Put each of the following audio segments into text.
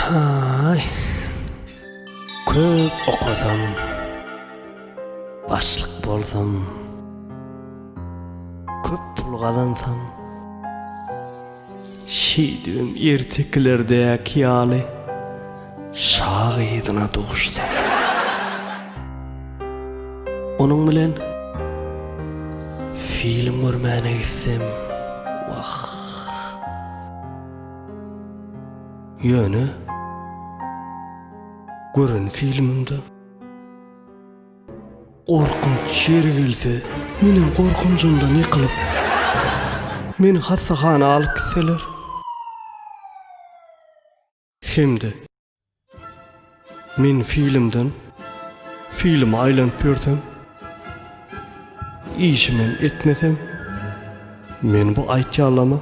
Haý. Köp okasam, başlyk bolsam, köp pul gazansam, şeýdibem ertekilerdäki ýaly şa gyzyna duşsam. Onuň bilen film görmäne gitsem, wah. Ýöne gören filmimde gorkunç ýeri gelse, menem gorkunjymdan ýykylyp, meni hassahana alyp gitseler hem-de Men filmden filme aýlanyp ýörsem, işimem etmesem, men bu aýtýanlamy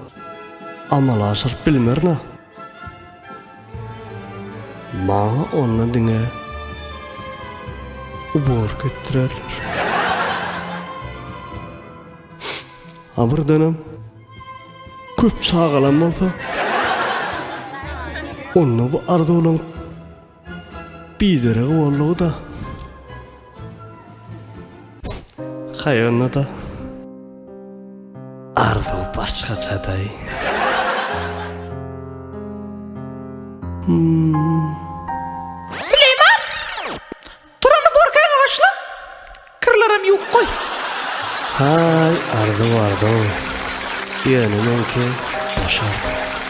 amala aşyryp bilmerin-a. Maňa onda diňe uborka etdirerler. A birdenem köp çagalam bolsa, onda bu arzuwlaň bideregi boldugy-da. Haý onda-da arzuw başgaçadaý. Süleýman! Turany borkaňa başla. Kirlerem ýuwup goý. Haý arzuw arzuw. Ýöne meňki boş arzuw.